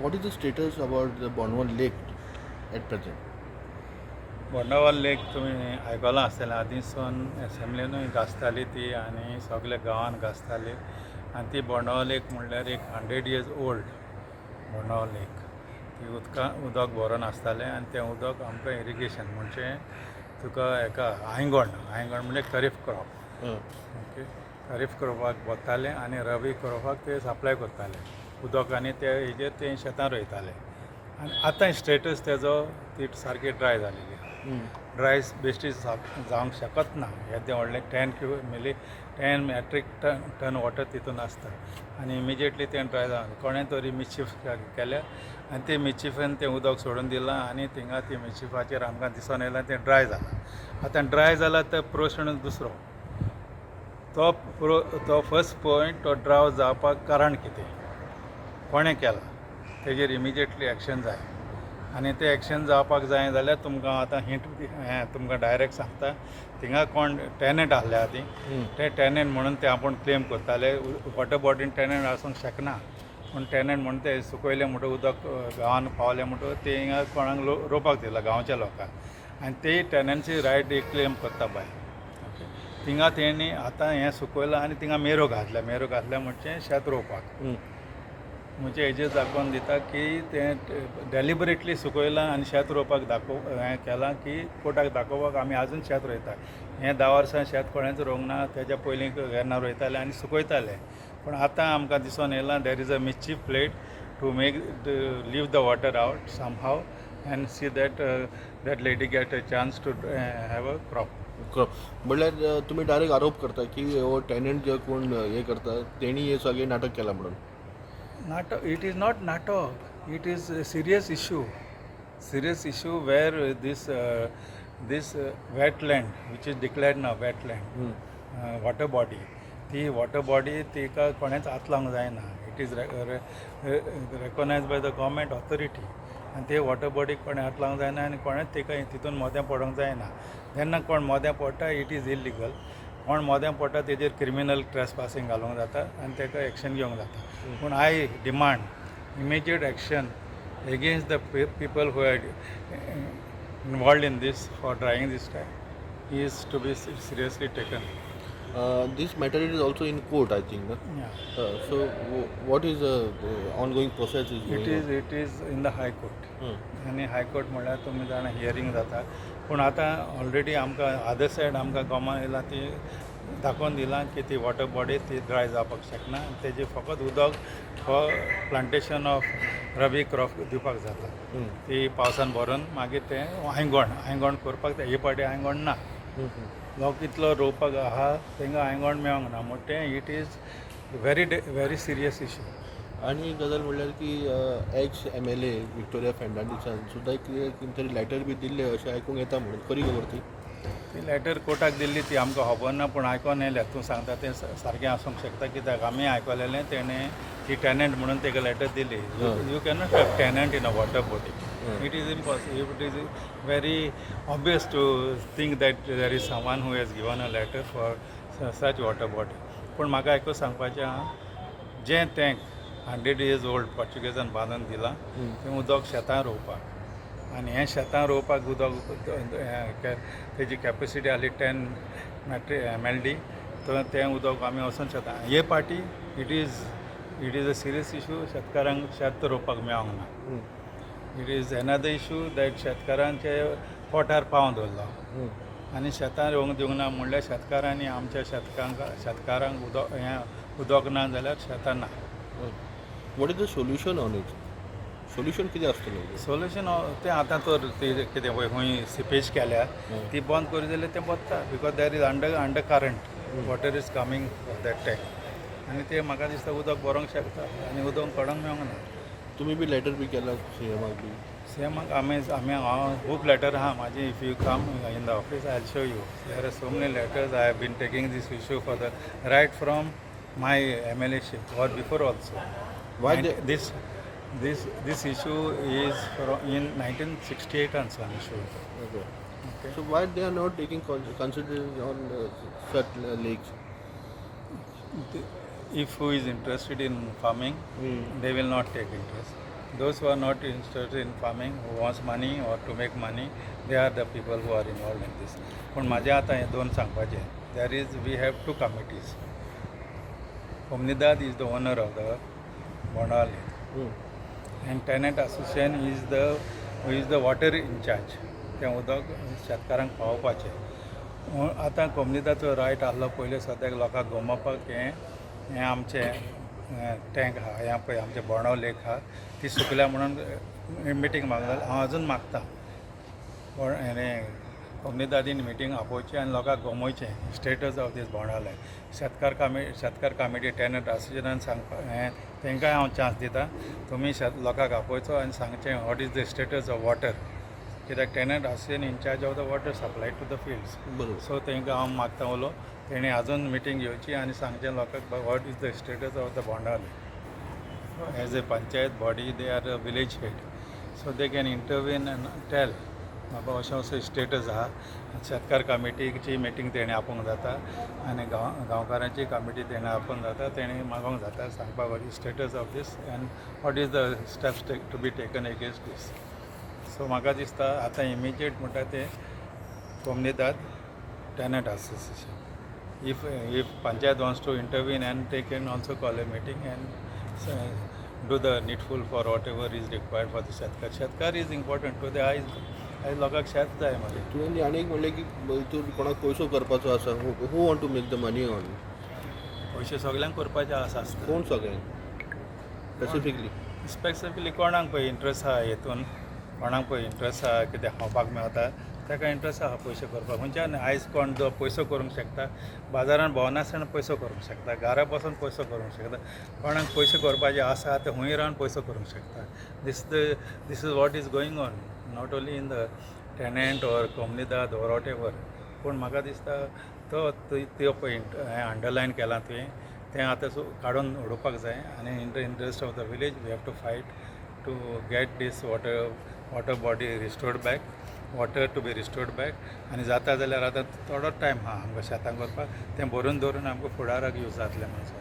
What is the status about the Bondvoll Lake at present? Bondvoll lake तुमी आयकलां आसतलें. आदींसून एसेंब्लीनूय गाजताली ती आनी सगल्या गांवान गाजताली. आनी ती बोंडवा लेक म्हणल्यार एक 100 years old Bondvoll Lake. ती उदका उदक भरोन आसतालें आनी तें उदक आमकां इरिगेशन म्हणजे तुका हेका आयंगण, आयंगण म्हणजे खरीफ क्रॉप, ओके, खरीफ क्रॉपाक भरताले आनी रबी क्रॉपाक ते सप्लाय करताले उदक आनी ते हेजेर ते शेतां रोयताले. आनी आतां स्टेटस तेजो, ती सारकी ड्राय जालेली आहा. ड्राय बेश्टी जावंक शकत ना. येदें व्हडलें 10 cu milli 10 metric ton water तितून आसता आनी इमिजिएटली तें ड्राय जावन कोणें तरी मिसचीफ केल्या आनी ते मिसचिफान तें उदक सोडून दिलां आनी थिंगा ती मिसचिफाचेर आमकां दिसोन येयलां, तें ड्राय जालां. आतां ड्राय जालां तर प्रश्न दुसरो तो तो फर्स्ट पॉयंट, तो ड्राय जावपाक कारण कितें, कोणें केलां, तेजेर इमिजिएटली एक्शन जाय. आनी तें एक्शन जावपाक जाय जाल्यार तुमकां आतां हिंट हें तुमकां डायरेक्ट सांगता, थिंगा कोण टेनंट आहले आदीं, ते टेनंट म्हणून ते आपूण क्लेम करताले. वॉटर बॉडीन टेनंट आसूंक शकना, पूण टेनंट म्हणून ते सुकयले म्हणटकूच उदक गांवान पावलें म्हणटकूच ते हिंगा कोणाक रोवपाक दिला गांवच्या लोकांक आनी ते टेनन्सी रायट एक क्लेम करता भायर, ओके. थिंगा तेणी आतां हें सुकयलां आनी थिंगा मेरो घातल्या. मेरो घातल्या म्हणजे शेत रोवपाक. म्हणजे हेजेर दाखोवन दिता की तें डेलिबरेटली सुकयलां आनी शेत रोवपाक दाखोव हें केलां की कोर्टाक दाखोवपाक आमी आजून शेत रोयता. हें 10 वर्सां शेत कोणेंच रोवंक ना. तेज्या पयलीं केन्ना रोयताले आनी सुकयताले, पूण आतां आमकां दिसोन येयलां, there is a mischief played to make leave the water out somehow and see that that lady get a chance to have a crop. Crop म्हणल्यार तुमी डायरेक्ट आरोप करता की हो टेनंट जे कोण हे करता, तेणी हे सगळें नाटक केलां म्हणून? नाटक, it is not नाटक, it is a serious issue, serious issue where this wetland, which is declared now wetland, water body, ती वॉटर बॉडी तिका कोणेंच हात लावंक जायना. It is recognise by the government authority आनी ते वॉटर बॉडीक कोणें हात लावंक जायना आनी कोणेंच तिका तितून मोदें पडोंक जायना. जेन्ना कोण मोदें पडटा, it is illegal. कोण मोदें पडटा तेजेर क्रिमिनल ट्रेसपासींग घालूंक जाता आनी ताका एक्शन घेवंक जाता. पूण I demand immediate action against the people who are involved in this for drying this tank is to be seriously taken. This matter is also in court, I think, no? Yeah. So what is the ongoing process is going It is it is in the High Court. On? आनी high court म्हणल्यार तुमी जाणा hearing जाता. पूण आतां already आमकां other side आमकां गोमान येयलां, ती दाखोवन दिलां की ती वॉटर बॉडी ती ड्राय जावपाक शकना आनी तेजें फकत उदक for plantation of rabi crop दिवपाक जाता. ती पावसान भरून मागीर तें आयंगण, आयंगण करपाक हे पाटी आयंगण ना. लोक इतलो रोवपाक आहा, तांकां आयंगण मेळोंक ना. म्हण तें it is very very serious issue. आनी एक गजाल म्हणल्यार की एक्स एमएलए विक्टोरिया फेर्नांडीसान सुद्दां कितें कितें तरी लॅटर बी दिल्लें अशें आयकूंक येता म्हणून, खरी खबर ती? ती लॅटर कोर्टाक दिल्ली ती आमकां खबर ना, पूण आयकोन येयल्या. तूं सांगता तें सारकें आसूंक शकता, कित्याक आमी आयकलेलें तेणें ती टेनंट म्हणून तेका लॅटर दिली. You cannot have tenant in a water body. It is impossible. It is very obvious to think that there is someone who has given a letter for such water body. पूण म्हाका एकूच सांगपाचें आहा, जें tank 100 years old पोर्चुगेजान बांदून दिलां, तें उदक शेतां रोवपाक आनी हें शेतां रोवपाक उदक हें तेजी कॅपेसिटी आहली 10 मेट्री एमएलडी, तर तें उदक आमी वचोन शेतां हे पाटी it is a serious issue. शेतकारांक शेत रोवपाक मेळोंक ना. It is another issue that शेतकारांचे पोटार पांव दवरलो आनी शेतां रोवंक दिवंक ना. म्हणल्यार शेतकारांनी आमच्या शेतकांक शेतकारांक उदक हें उदक ना जाल्यार शेतां ना. What is the solution on it? Solution कितें आसतलें? सोल्युशन तें आतां तर ती कितें पळय खंय सिपेज केल्या, ती बंद करी जाल्यार तें बत्ता, because there is under current water is coming that tank आनी तें म्हाका दिसता उदक भरोंक शकता आनी उदक कोणाक मेळोंक ना. तुमी बी लॅटर बी केला सीएमाक बी? सीएमाक आमी हांव खूब लॅटर आहा म्हाजी. If you come in the office, I show you, there are so many letters. I have been taking this issue for the right from my MLA ship or before also. Why This issue is from in 1968 and some issue. Okay. Okay. So why they are not taking consideration on such lakes? If who is interested in farming, they will not take interest. Those who are not interested in farming, who wants money or to make money, they are the people who are involved in this. पूण म्हाजें आतां हें दोन सांगपाचें, there is we have two committees. Comunidade is the owner of the Bondawal and tenant association is the water incharge. तें उदक शेतकारांक पावोवपाचें. आतां कोमुनिदादचो रायट आहलो पयलीं सद्याक लोकांक गमोवपाक. हें हें आमचें टँक आहा, हें पळय आमचें बोंडो लेक आहा, ती सुकल्या म्हणून मिटींग मागता. हांव अजून मागता, हें कोमुनिदादीन मिटींग आपोवची आनी लोकांक गमोवचें status of these Bondawal lake. शेतकार कमिटी, टेनंट असोसिएशनान सांगपा हें तांकांय हांव चान्स दिता, तुमी शेत लोकांक आपोवचो आनी सांगचें what is the status of water, कित्याक tenant association incharge of the water supply to the fields. So तांकां हांव मागता उलो, तेणी अजून मिटींग घेवची आनी सांगचें लोकांक what is the status of the Bondawal. As a panchayat body, they are a village head, so they can intervene and tell बाबा अशें अशें स्टेटस आहा. शेतकार कमिटीची मिटींग तेणी आपोवंक जाता आनी गांवकारांची कमिटी तेणी आपोवंक जाता. तेणी मागोवंक जाता सांगपाक what is status of this and what is the steps to be taken against this. So म्हाका दिसता आतां इमिजिएट म्हणटा तें comunidade, tenant association. If panchayat wants to intervene and they can also call a meeting and do the needful for whatever is required for the शेतकार. शेतकार is important to the आयज आयज लोकांक शेत जाय मरे. तुवें आनी एक म्हणलें की हितून कोणाक पयसो करपाचो आसा. Who want to make the money on? पयशे सगल्यांक करपाचे आसा आसता. कोण सगळ्यांक स्पेसिफिकली? स्पेसिफिकली कोणाक पळय इंट्रस्ट आहा हेतून, कोणाक पळय इंट्रस्ट आहा, कितें खावपाक मेळटा, ताका इंट्रस्ट आहा पयशे करपाक. खंयच्यान आयज कोण जो पयसो करूंक शकता, बाजारान भोंवनासतना पयसो करूंक शकता, घरा बसून पयसो करूंक शकता. कोणाक पयशे करपाचे आसा ते खंय रावन पयसो करूंक शकता. This is what is going on, not only in the tenant or Comunidade or whatever. पूण म्हाका दिसता तो त्यो पळय हें अंडरलायन केलां तुवें, तें आतां काडून उडोवपाक जाय आनी in the interest of the village we have to fight to get this water body restored back, water to be restored back. आनी जाता जाल्यार आतां थोडो टायम आहा आमकां शेतां करपाक, तें भरून दवरून आमकां फुडाराक यूज जातलें म्हणून.